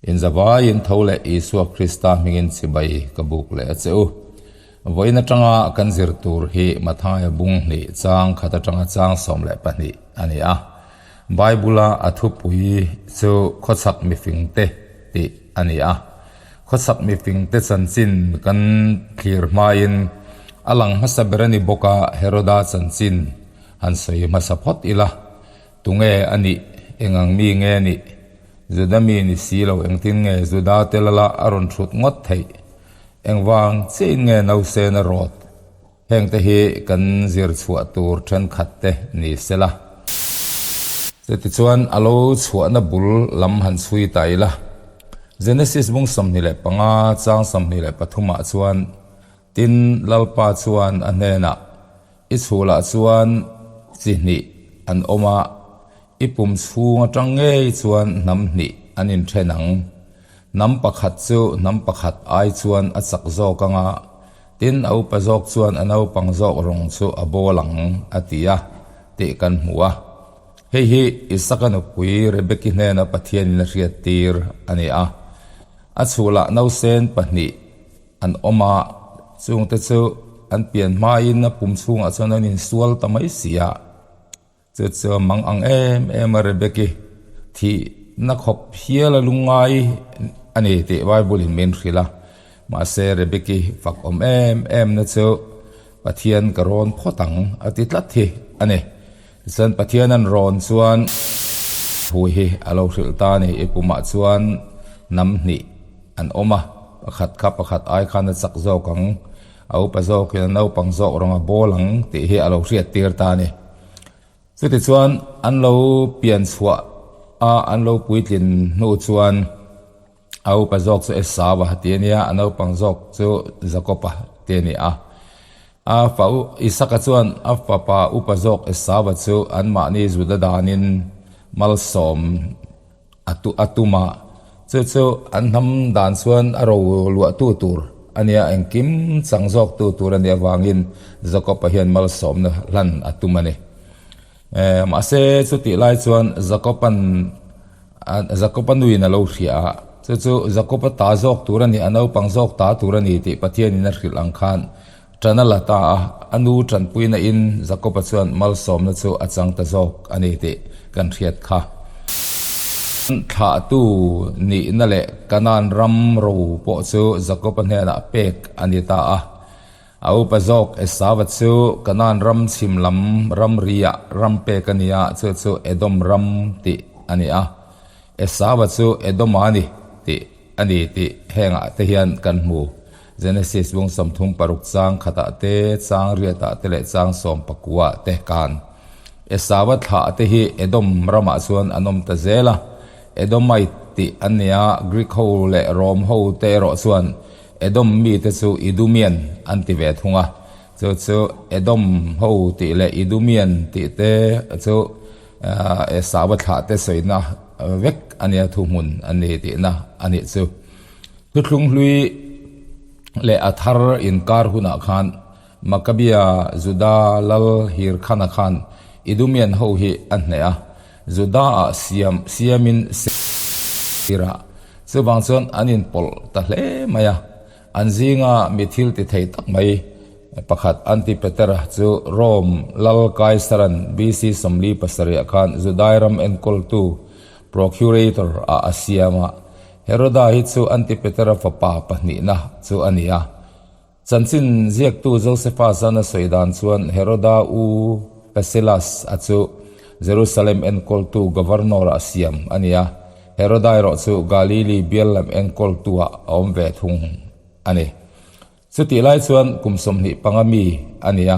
Inzavaiin tho leh Isua Krista hmingin chibai ka buk leh a che u. Vawiin atanga kan zir tur hi Mathaia bung hnih chang khat atanga chang 12 a ni a. Bible-a a thupui chu Khawchhak mifingte tih a ni a. Khawchhak mifingte chanchin kan thlir hmain a lang hmasa ber a ni bawk a, Heroda chanchin han sawi hmasa phawt ila. Tunge a nih? Engang mi nge a nih? Juda mi ni si lo engtin nge Juda te lala a rawn thut ngawt theih? Engvang chiahin nge nausen a rawt? Hengte hi kan zir chhuah tur thenkhat te ni sela. Chutichuan a lo chhuahna bul lam han chhui ta ila. Genesis bung 25 chang 23 ah chuan Tin, Lalpa chuan a hnenah, I chhulah chuan chi hnih an awm a, i pum chhung atang ngei chuan hnam hnih an inthen ang. Hnam pakhat chu hnam pakhat ai chuan a chak zawk ang a, tin a upa zawk chuan a naupang zawk rawng chu a bawl ang, a ti a, tih kan hmu a. Hei hi Isaka nupui Rebeki hnena Pathianin a hriattir a ni a. A chhulah nausen pahnih An awm a, chungte chu an pian hmain a pum chhungah chuan an insual ta mai si a. Chu chu a mang ang em em a Rebeki thihna khawp hial a lungngai a ni tih Bible in min hrilh a. Mahse Rebeki fak awm em em na chu Pathian ka rawn phawt ang a ti tlat hi a ni. Tichuan Pathian an rawn chuan thu hi a lo hrilh ta a ni. I pumah chuan hnam hnih an awm a, pakhat kha pakhat ai khan a chak zawk ang, a upa zawkin a naupang zawk rawng a bawl ang tih hi a lo hriat tir ta a ni. Chutichuan an lo pian chhuah a, an lo puitlin hnu chuan a upa zawk chu Esau-a ti a nia, a naupang zawk chu Jakob-a ti a ni a. A fa Isaka chuan a fapa upa zawk Esau-a chu anmahni Juda danin malsawm A tu a tum a, chu chu an hnam dan chuan a ro luahtu tur a nia, engkim chang zawktu tur a nih avangin Jakob-a hian malsawmna hlan a tum a ni. Mahse chutih lai chuan Jakob-a'n Jakob-a nuin a lo hria a, chu chu Jakob-a ta zawk tur a ni, a naupang zawk ta tur a ni tih Pathianin a hrilh ang khan ṭan a la ta a, a nu ṭanpuina in Jakob-a chuan malsawmna chu a chang ta zawk a ni tih kan hriat kha. Thlahtu nihna leh Kanaan ram ro pawh chu Jakob-a hnenah pek a ni ta a. A upa zawk Esau-a chu Kanaan ram chhim lam ramri-ah ram pek a ni a, chu chu Edom ram tih a ni a. Esau-a chu Edom-a ni tih a ni tih hengah te hian kan hmu. Genesis bung 36 chang khatah te, chang riatah te leh chang 19 te kan Esau-a thlah te hi Edom ramah chuan an awm ta zel a. Edomite tih an ni a, Greek ho leh Rom ho te erawh chuan Edom mite chu Idumian an ti ve thung a. Chu chu Edom ho tih leh Idumian tih te chu Esau-a thlah te sawina vek a nia thuhmun an ni tihna a nih chu. Thuthlung hlui leh a thar inkar hunah khan Makkabia Juda lal Hirkhana khan Idumian ho hi a hneh a, Juda-ah siam siamin Seir-ah chuvang chuan an inpawlh ta hle mai a. An zinga mi thil ti thei tak mai pakhat Antipater-a chu Rome lal Kaisaran BC 47 ah khan Judai ram enkawltu Procurator ah a siam a. Heroda hi chu Antipater-a fapa pahnihna chu a ni a. Chanchin ziaktu Josephus-an a sawi dan chuan Heroda u Phaselas-a chu Jerusalem enkawltu governor-ah siam a ni a, Heroda erawh chu Galili bial lam enkawltu-ah a awm ve thung a ni. Chutih lai chuan kum 25 mi a ni a.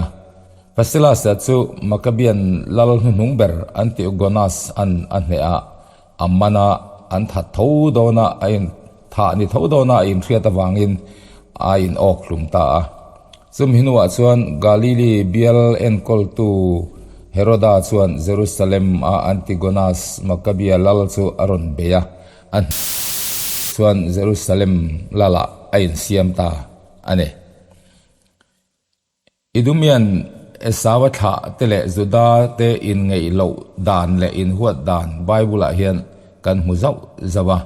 Phaselas-a chu Maccabean lal hnuhnung ber Antigonus-an a hneh a, A man a, an that tho dawn a, a in thah ni tho dawn a, a inhriat avangin a in awk hlum ta a. Chumi hnuah chuan Galili bial enkawltu Heroda chuan Jerusalem a Antigonus Maccabea lal chu a rawn bei a, a hnuah chuan Jerusalem lalah a insiam ta a ni. Idumian Esau-a thlah te leh Juda te inngeih loh dan leh inhuat dan Bible-ah hian kan hmu zauh zauh a.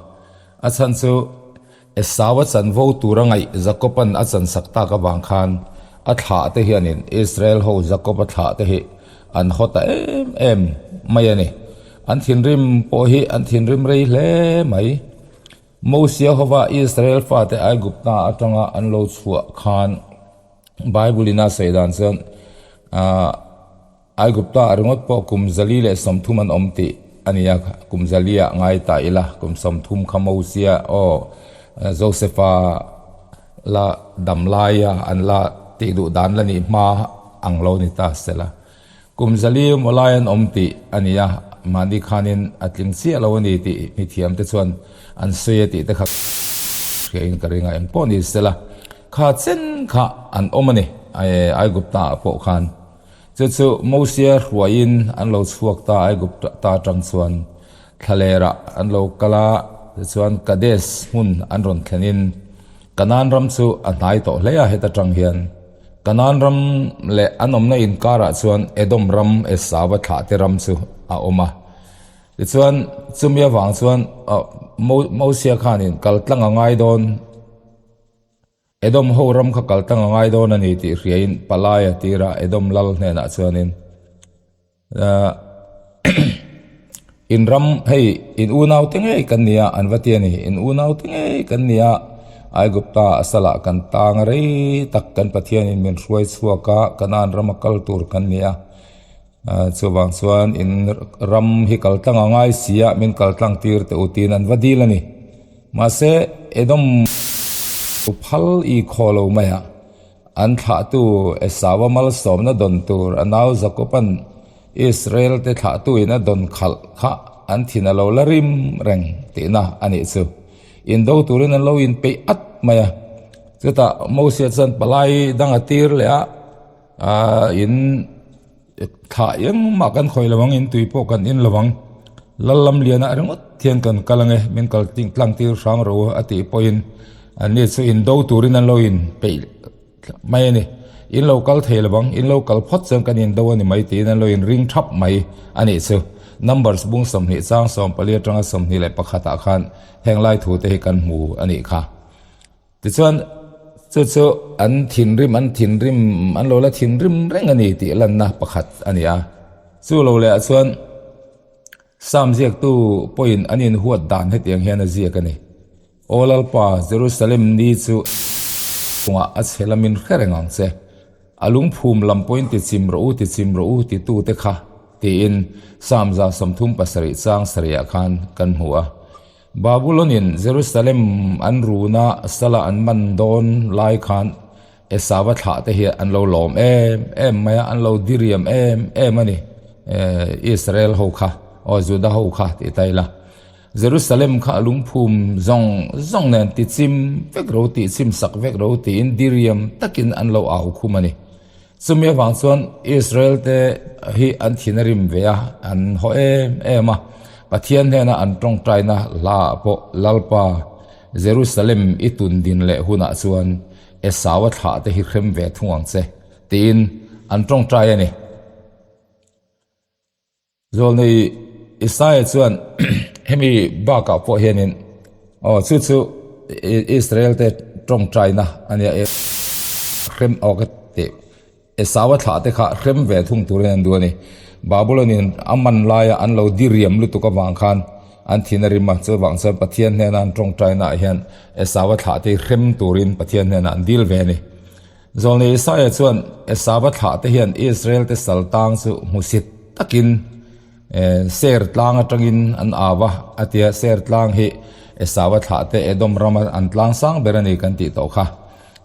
A chhan chu Esau-a chanvo tura ngaih Jakob-a'n a chansak tak avang khan a thlah te hianin Israel ho Jakob-a thlah te hi an haw ta em em mai a ni. An thinrim pawh hi an thinrim rei hle mai. Mosia hova Israel fate Aigupta atanga an lo chhuah khan Bible-in a sawi dan chuan Aigupta ringawt pawh kum 130 an awm tih a ni a, kum zaliah ngai ta ila, kum 30 kha Mosia aw Josefa la dam laia an la tih duh dan la nih hma ang lo ni ta sela. Kum zali maw lai an awm tih a ni a, mahni khanin a tling chiah lo a ni tih mithiam te chuan an sawi a tih te kha hriain ka ring a, engpawh ni sela kha chen kha an awm a ni Aigupta ah pawh khan. Chu chu Mosia hruaiin an lo chhuak ta Aigupta atang chuan thlalerah an lo kal a, tichuan Kadesh hmun an rawn thlenin Kanaan ram chu a hnai tawh hle a, heta tang hian Kanaan ram leh an awmna inkarah chuan Edom ram Esauva thlahte ram chu a awm a. Tichuan chumi avang chuan Mosia khanin kal tlang a ngai dawn. Edom ho ram kha kal tlang a ngai dawn a ni tih hriain Palaia tira Edom lal hnenah chuanin In ram hei in unau te ngei kan ni a an va ti a ni. In unau te ngei kan ni a Aigupta a salah kan tang a rei tak kan Pathianin min hruai chhuak a Kanaan rama kal tur kan ni a chuvang chuan in ram hi kal tlang a ngai si a min kal tlang tir teh u tiin an va dil a ni. Mahse, Edom phal i khaw lo mai a, an thlahtu Esau-a malsawmna dawn tur a nau Jakob-a'n Israel-te thlahtuin a dawn khalh kha an thin a lo la rim reng tihna a nih chu. Indo turin an lo inpeih at mai a. Chutah Mosia chuan palai dang a tir leh a, in Thlah engmah kan khawih lo ang, in tui pawh kan in lo ang. Lal lam lianah ringawt hian kan kal ang e, min kal tlang tir hrang ro a tih pawhin anni chu in do turin an lo in peih mai a ni. In lo kal thei lo ang, in lo kal phawt chuan kan in do a ni mai tiin an lo in ring thap mai a nih chu. Numbers bung 20 chang 14 atanga 21 ah khan heng lai thu te hi kan hmu a nih kha. Tichuan, chu chu an thinrim, an thinrim, an lo la thinrim reng a ni tih lanna pakhat a ni a. Chu lo lehah chuan Psalm ziaktu pawhin an inhuat dan hetiang hian a ziak a ni, Aw Lalpa, Jerusalem ni chu chungah a chhe lamin hre reng ang che. A lungphum lam pawhin ti chim rawh u, ti chim rawh u titute kha, tiin Psalm 37 chang sarihah khan kan hmu a. Babulon-in Jerusalem an runa sala an man dawn lai khan Esau-a thlah te hi an lo lawm em em mai a, an lo diriam em em a ni, Israel ho kha, aw Juda ho kha tih ta ila. Jerusalem kha a lungphum zawng zawng nen ti chim vek ro, tih chim sak vek ro tiin diriam takin an lo au khum a ni. Chumi avang chuan Israel te hi an thin a rim ve a, an haw em em a. Pathian hnena an tawngtaina hla ah pawh Lalpa, Jerusalem i tun din leh hunah chuan Esau a thlah te hi hrem ve thung ang che, tiin an tawngtai a ni. Zawlnei Isaia chuan hemi bakah pawh hianin aw chu chu Israel te tawngtaina a nia e hrem aw ka ti Esau a thlah te kha hrem ve thung turin an duh a ni. Babulon-in a man laia an lo diriam lutuk avang khan an thin a rim a, chuvang chuan Pathian hnena an tawngtaina ah hian Esau a thlah te hi hrem turin Pathian hnenah an dil ve a ni. Zawlnei Isaia chuan Esava thlahte hian Israel-te sal tang chu hmusit takin Seir tlang atangin an au a, a ti a. Seir tlang hi Esava thlahte Edom rama an tlang sang ber a ni kan tih tawh kha.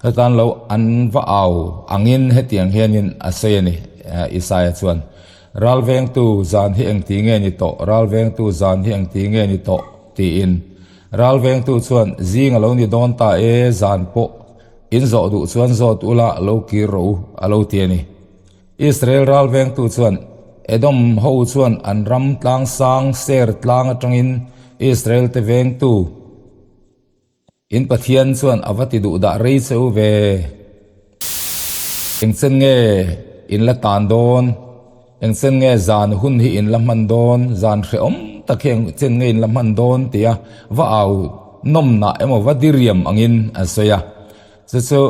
Hetiang lo an va au angin hetiang hianin a sawi a ni, Isaia chuan. Ralvengtu zan hi engti nge ni tawh? Ralvengtu zan hi engti nge ni tawh? tiin. Ralvengtu chuan, Zing a lo ni dawn ta e, zan pawh. In zawh duh chuan zawt ula lo kir rawh u, a lo ti a ni. Israel ral vengtu chuan Edom ho chuan an ram tlang sang Seir tlang atangin Israel te vengtu in Pathian chuan a va ti duh dah rei che u ve. Engchen nge in la tan dawn? Engchen nge zan hun hi in la hman dawn? Zan hrehawm tak hi engchen nge in la hman dawn? tia va au. nawmnah emaw va diriam angin an sawi a. Chu chu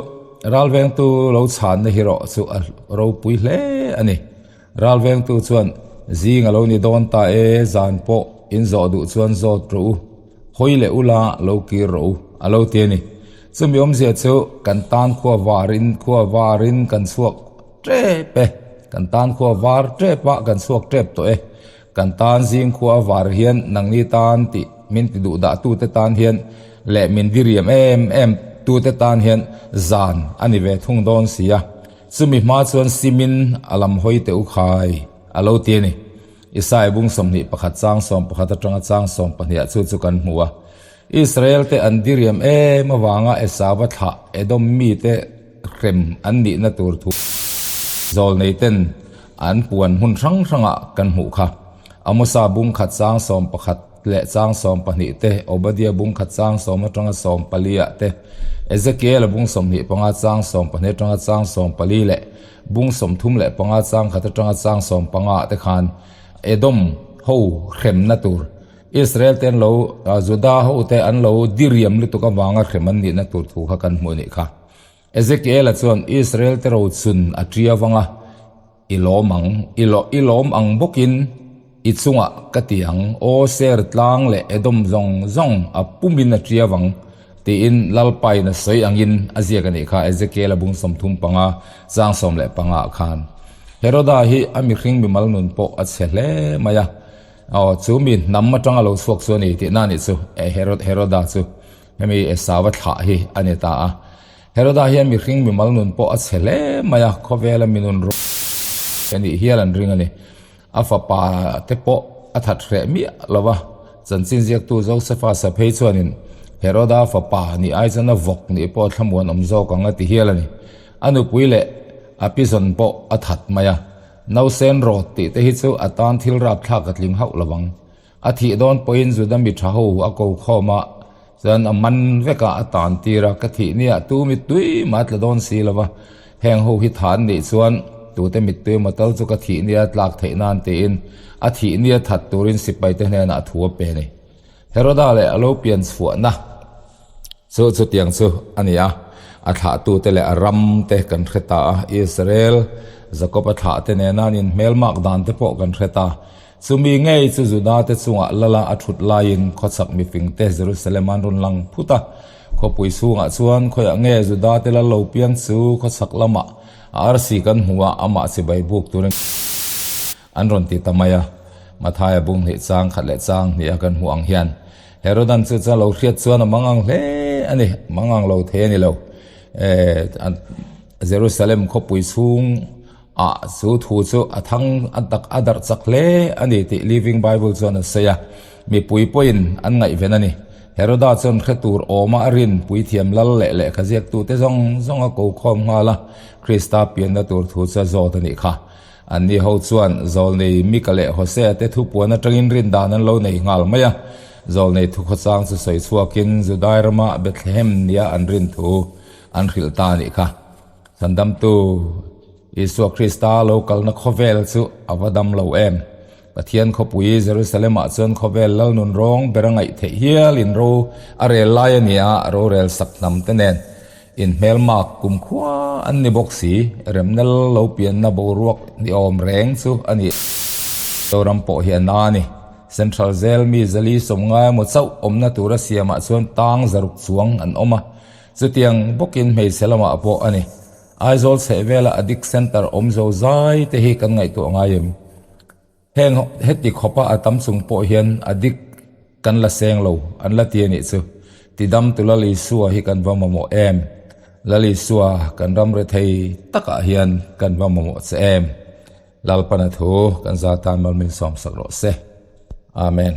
ralvengtu lo chhanna hi rawh chu a ropui hle a ni. Ralvengtu chuan, Zing a lo ni dawn ta e, zan pawh in zawh duh chuan zawt rawh u, hawi leh ula lo kir rawh u, a lo ti a ni. Chumi awmzia chu kan tan khua varin khua varin kan chhuak tep e, kan tan khua var tep a kan chhuak tep tawh e, kan tan zing khua var hian nangni tan tih min ti duh dah tute tan hian leh min diriam em em tute tan hian zan a ni ve thung dawn si a. Chumi hma chuan simin a lam hawi teh u khai a lo ti a ni. Isaiah bung 21 chang 11 atanga chang 12 ah chu chu kan hmu a. Israel te an diriam em avanga Esauva thlah Edom mite hrem an nihna tur thu zawlnei ten an puan hmun hrang hrangah kan hmuh kha. Amosa bung khat chang 11 leh chang 12 te, Obadia bung khat chang 10 atanga 14 ah te, Ezekiela bung 25 chang 12 atanga chang 14 leh bung 35 chang khat atanga chang 15 ah te khan Edom ho hremna tur Israel te an lo, Juda ho te an lo diriam lutuk avanga hrem an nihna tur thu kha kan hmuh a nih kha. Ezekiela chuan Israel te rochun a tia vanga i lawm ang, i lawh i lawm ang bawkin i chungah ka ti ang, aw ser tlang leh Edom zawng zawng a pumin a tia vang tiin Lalpain a sawi angin a ziak a nih kha Ezekiela bung 35 chang 15 ah khan. Heroda hi a mihring mimal nun pawh a chhe hle mai a. Aw, chu mi hnam atanga lo chhuak chu a ni tihna a nih chu, Herod, Heroda chu hemi Esauva thlah hi a ni ta a. Heroda hian mihring mimal nun pawh a chhe hle mai a, khawvela mi nun rawng a nih hial an ring a ni. A fapa te pawh a that hreh miah lo va, chanchin ziaktu Josefa Saphei chuanin Heroda fapa nih ai chuan a vawk nih pawh thlamuan awm zawk ang a ti hial a ni. A nupui leh a pizawn pawh a that mai a. Nausen rawt tih te hi chu a tan thil rapthlak a tling hauh lo ang. A thih dawn pawhin Juda mi tha ho a ko khawm a, chuan a man vek a, a tan tir a, ka thih nia tu mittui mah a tla dawn si lo va, heng ho hi tha an nih chuan tute mittui emaw tal chu ka thih nia tlak theih nan tiin a thih nia that turin sipai te hnenah thu a pe a ni. Heroda leh a lo pian chhuahna Chu chutiang chu a ni a, a thlahtute leh a ramte kan hre ta a, Israel, Jakob-a thlahte nena an inhmelmak dante pawh kan hre ta. Chumi ngei chu Judate chungah lala a thut laiin khawchhak mifingte Jerusalem an rawn lang phut a. Khawpui chhungah chuan khawiah nge Judate lal lo piang chu khawchhak lamah a arsi kan hmu a, amah chibai buk turin an rawn ti ta mai a. Mathaia bung hnih chang khat leh chang hnih a kan hmuh ang hian Herodan chu chuan lo hriat chuan a mang ang hle a ni, mang ang lo thei a ni lo. Jerusalem khawpui chhung ah chu thu chu a thang a tak a darh chak hle a ni tih Living Bible chuan a sawi a, mipui pawhin an ngaihven a ni. Heroda chuan hre tur awma a rin puithiam lal leh lehkha ziaktute zawng zawng a ko khawm nghal a, Krista pianna tur thu chu a zawt a nih kha. Anni ho chuan Zawlnei Mika leh Hosea te thupuan atangin rin dan an lo nei nghal mai a. Zawlnei thukhawchang chu sawi chhuakin Judai rama Bethlehem nia an rin thu an hrilh ta a nih kha. Chhandamtu Isua Krista lo kalna khawvel chu a va dam lo em? Pathian khawpui Jerusalem-ah chuan khawvel lal nun rawng ber a ngaih theih hialin ro a rel lai a ni a, rorel sak hnam te nen inhmelmak kumkhua an ni bawk si. Remna lo pianna boruak ni awm reng chu a ni. Zoram pawh hi a na a ni. Central Jail mi zali sawmngai emaw chauh awmna tura siamah chuan tang zaruk chuang an awm a, chutiang bawkin hmeichhe lamah pawh a ni. Aizawl chhehvela Addict Centre awm zo zai te hi kan ngaihtuah ngai em? Heng heti khawpa a tam chung pawh hian addict kan la seng lo an la ti a nih chu. Tidamtu Lal Isua hi kan va mamawh em? Lal Isua kan ram rethei takah hian kan va mamawh che em? Lalpana thu kan za tan mal min sawmsak rawh se. Amen.